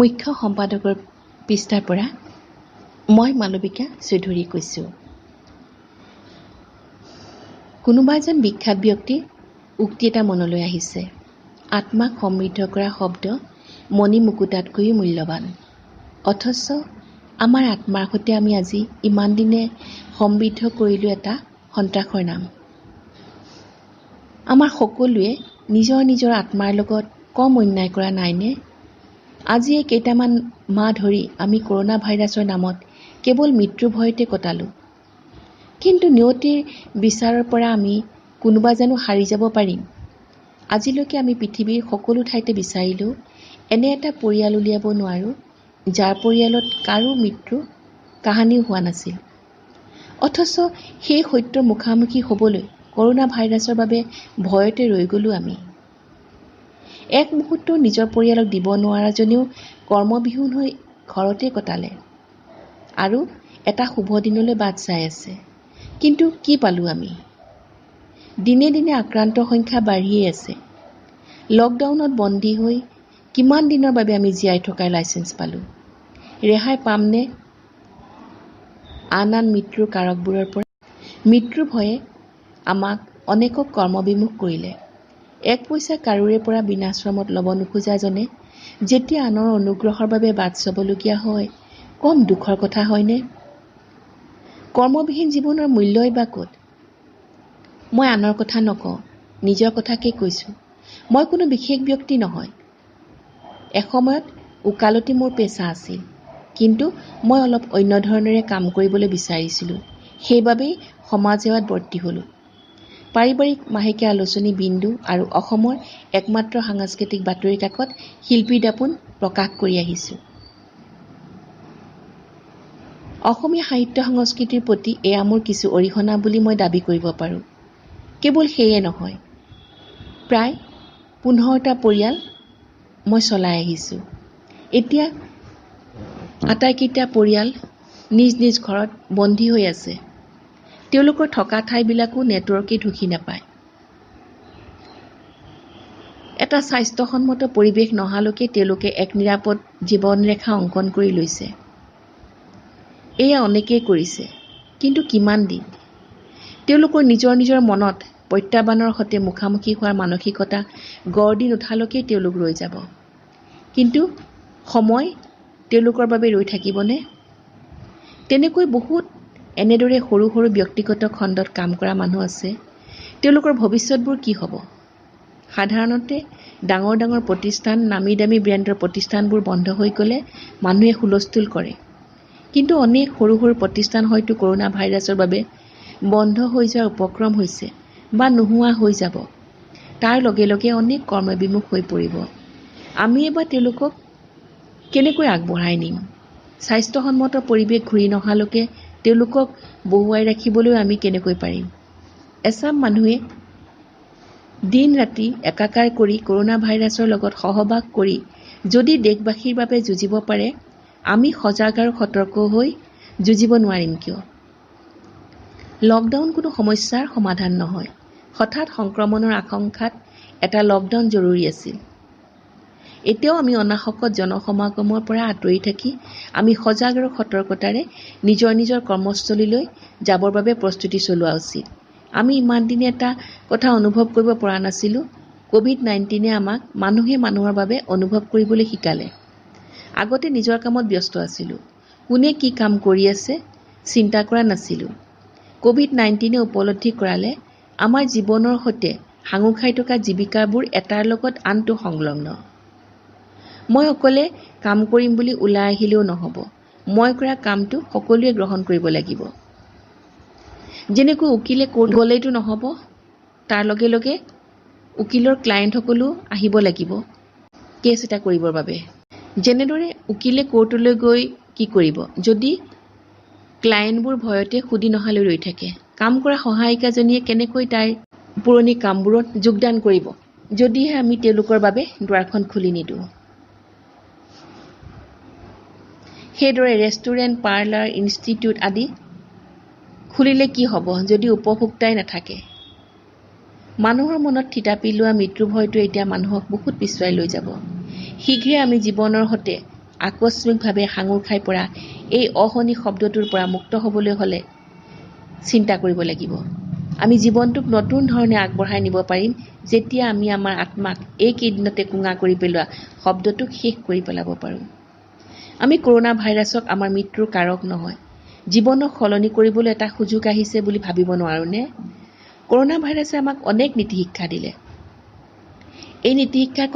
মুখ্য সম্পাদকৰ পৃষ্ঠাৰ পৰা মই মালবিকা চৌধুৰীয়ে কৈছোঁ। কোনোবা এজন বিখ্যাত ব্যক্তিৰ উক্তি এটা মনলৈ আহিছে, আত্মাক সমৃদ্ধ কৰা শব্দ মণি মুকুতাতকৈও মূল্যৱান। অথচ আমাৰ আত্মাৰ সৈতে আমি আজি ইমান দিনে সমৃদ্ধ কৰিলোঁ এটা সন্ত্ৰাসৰ নাম। আমাৰ সকলোৱে নিজৰ নিজৰ আত্মাৰ লগত কম অন্যায় কৰা নাইনে? আজি এই কেইটামান মাহ ধৰি আমি কৰোণা ভাইৰাছৰ নামত কেৱল মৃত্যুৰ ভয়তে কটালোঁ। কিন্তু নিয়তিৰ বিচাৰৰ পৰা আমি কোনোবা জানো সাৰি যাব পাৰিম? আজিলৈকে আমি পৃথিৱীৰ সকলো ঠাইতে বিচাৰিলেও এনে এটা পৰিয়াল উলিয়াব নোৱাৰোঁ যাৰ পৰিয়ালত কাৰো মৃত্যু কাহানিও হোৱা নাছিল। অথচ সেই সত্যৰ মুখামুখি হ'বলৈ কৰোণা ভাইৰাছৰ বাবে ভয়তে ৰৈ গ'লোঁ আমি। এক মুহূৰ্ত নিজৰ পৰিয়ালক দিব নোৱাৰাজনেও কৰ্মবিহীন হৈ ঘৰতে কটালে আৰু এটা শুভ দিনলৈ বাট চাই আছে। কিন্তু কি পালোঁ আমি? দিনে দিনে আক্ৰান্তৰ সংখ্যা বাঢ়িয়েই আছে। লকডাউনত বন্দী হৈ কিমান দিনৰ বাবে আমি জীয়াই থকাৰ লাইচেঞ্চ পালোঁ? ৰেহাই পামনে আন আন মৃত্যুৰ কাৰকবোৰৰ পৰা? মৃত্যুৰ ভয়ে আমাক অনেকক কৰ্মবিমুখ কৰিলে। এক পইচা কাৰোৰে পৰা বিনাশ্ৰমত ল'ব নোখোজাজনে যেতিয়া আনৰ অনুগ্ৰহৰ বাবে বাট চাবলগীয়া হয়, কম দুখৰ কথা হয়নে? কৰ্মবিহীন জীৱনৰ মূল্যই বা ক'ত? মই আনৰ কথা নকওঁ, নিজৰ কথাকে কৈছোঁ। মই কোনো বিশেষ ব্যক্তি নহয়। এসময়ত ওকালতি মোৰ পেচা আছিল, কিন্তু মই অলপ অন্য ধৰণেৰে কাম কৰিবলৈ বিচাৰিছিলোঁ। সেইবাবেই সমাজসেৱাত বৰ্তি হ'লোঁ। পাৰিবাৰিক মাহেকীয়া আলোচনী বিন্দু আৰু অসমৰ একমাত্ৰ সাংস্কৃতিক বাতৰি কাকত শিল্পীৰ দাপোন প্ৰকাশ কৰি আহিছোঁ। অসমীয়া সাহিত্য সংস্কৃতিৰ প্ৰতি এয়া মোৰ কিছু অৰিহণা বুলি মই দাবী কৰিব পাৰোঁ। কেৱল সেয়ে নহয়, প্ৰায় 15টা পৰিয়াল মই চলাই আহিছোঁ। এতিয়া আটাইকেইটা পৰিয়াল নিজ নিজ ঘৰত বন্দী হৈ আছে। তেওঁলোকৰ থকা ঠাইবিলাকো নেটৱৰ্কে ঢুকি নাপায়। এটা স্বাস্থ্যসন্মত পৰিৱেশ নহালৈকে তেওঁলোকে এক নিৰাপদ জীৱনৰেখা অংকন কৰি লৈছে। এয়া অনেকেই কৰিছে, কিন্তু কিমান দিন? তেওঁলোকৰ নিজৰ নিজৰ মনত প্ৰত্যাহ্বানৰ সৈতে মুখামুখি হোৱাৰ মানসিকতা গঢ় দি নুঠালৈকে তেওঁলোক ৰৈ যাব। কিন্তু সময় তেওঁলোকৰ বাবে ৰৈ থাকিবনে? তেনেকৈ বহুত এনেদৰে সৰু সৰু ব্যক্তিগত খণ্ডত কাম কৰা মানুহ আছে। তেওঁলোকৰ ভৱিষ্যতবোৰ কি হ'ব? সাধাৰণতে ডাঙৰ ডাঙৰ প্ৰতিষ্ঠান, নামী দামী ব্ৰেণ্ডৰ প্ৰতিষ্ঠানবোৰ বন্ধ হৈ গ'লে মানুহে হুলস্থুল কৰে। কিন্তু অনেক সৰু সৰু প্ৰতিষ্ঠান হয়তো কৰোণা ভাইৰাছৰ বাবে বন্ধ হৈ যোৱাৰ উপক্ৰম হৈছে বা নোহোৱা হৈ যাব। তাৰ লগে লগে অনেক কৰ্মবিমুখ হৈ পৰিব। আমিয়ে বা তেওঁলোকক কেনেকৈ আগবঢ়াই নিম? স্বাস্থ্যসন্মত পৰিৱেশ ঘূৰি নহালৈকে তেওঁলোকক বহুৱাই ৰাখিবলৈ আমি কেনেকৈ পাৰিম? এচাম মানুহে দিন ৰাতি একাকাৰ কৰি কৰোণা ভাইৰাছৰ লগত সহবাস কৰি যদি দেশবাসীৰ বাবে যুঁজিব পাৰে, আমি সজাগ আৰু সতৰ্ক হৈ যুঁজিব নোৱাৰিম কিয়? লকডাউন কোনো সমস্যাৰ সমাধান নহয়। হঠাৎ সংক্ৰমণৰ আশংকাত এটা লকডাউন জৰুৰী আছিল। এতিয়াও আমি অনাহকত জনসমাগমৰ পৰা আঁতৰি থাকি আমি সজাগ আৰু সতৰ্কতাৰে নিজৰ নিজৰ কৰ্মস্থলীলৈ যাবৰ বাবে প্ৰস্তুতি চলোৱা উচিত। আমি ইমান দিনে এটা কথা অনুভৱ কৰিব পৰা নাছিলোঁ। ক'ভিড-19 আমাক মানুহে মানুহৰ বাবে অনুভৱ কৰিবলৈ শিকালে। আগতে নিজৰ কামত ব্যস্ত আছিলোঁ, কোনে কি কাম কৰি আছে চিন্তা কৰা নাছিলোঁ। ক'ভিড-19 উপলব্ধি কৰালে আমাৰ জীৱনৰ সৈতে সাঙুৰ খাই থকা জীৱিকাবোৰ এটাৰ লগত আনটো সংলগ্ন। মই অকলে কাম কৰিম বুলি ওলাই আহিলেও নহ'ব, মই কৰা কামটো সকলোৱে গ্ৰহণ কৰিব লাগিব। যেনেকৈ উকিলে কোৰ্ট গ'লেইতো নহ'ব, তাৰ লগে লগে উকিলৰ ক্লায়েণ্টসকলো আহিব লাগিব কেছ এটা কৰিবৰ বাবে। যেনেদৰে উকিলে কোৰ্টলৈ গৈ কি কৰিব যদি ক্লায়েণ্টবোৰ ভয়তে সুধি নহালৈ ৰৈ থাকে? কাম কৰা সহায়িকাজনীয়ে কেনেকৈ তাইৰ পুৰণি কামবোৰত যোগদান কৰিব যদিহে আমি তেওঁলোকৰ বাবে দুৱাৰখন খুলি নিদিওঁ? সেইদৰে ৰেষ্টুৰেণ্ট, পাৰ্লাৰ, ইনষ্টিটিউট আদি খুলিলে কি হ'ব যদি উপভোক্তাই নাথাকে? মানুহৰ মনত থিতাপি লোৱা মৃত্যুৰ ভয়টোৱে এতিয়া মানুহক বহুত পিছুৱাই লৈ যাব। শীঘ্ৰে আমি জীৱনৰ সৈতে আকস্মিকভাৱে সাঙুৰ খাই পৰা এই অশনি শব্দটোৰ পৰা মুক্ত হ'বলৈ হ'লে চিন্তা কৰিব লাগিব। আমি জীৱনটোক নতুন ধৰণে আগবঢ়াই নিব পাৰিম যেতিয়া আমি আমাৰ আত্মাক এইকেইদিনতে কোঙা কৰি পেলোৱা শব্দটোক শেষ কৰি পেলাব পাৰোঁ। আমি কৰোণা ভাইৰাছক আমাৰ মৃত্যুৰ কাৰক নহয়, জীৱনক সলনি কৰিবলৈ এটা সুযোগ আহিছে বুলি ভাবিব নোৱাৰোঁনে? কৰোণা ভাইৰাছে আমাক অনেক নীতি শিক্ষা দিলে। এই নীতি শিক্ষাৰ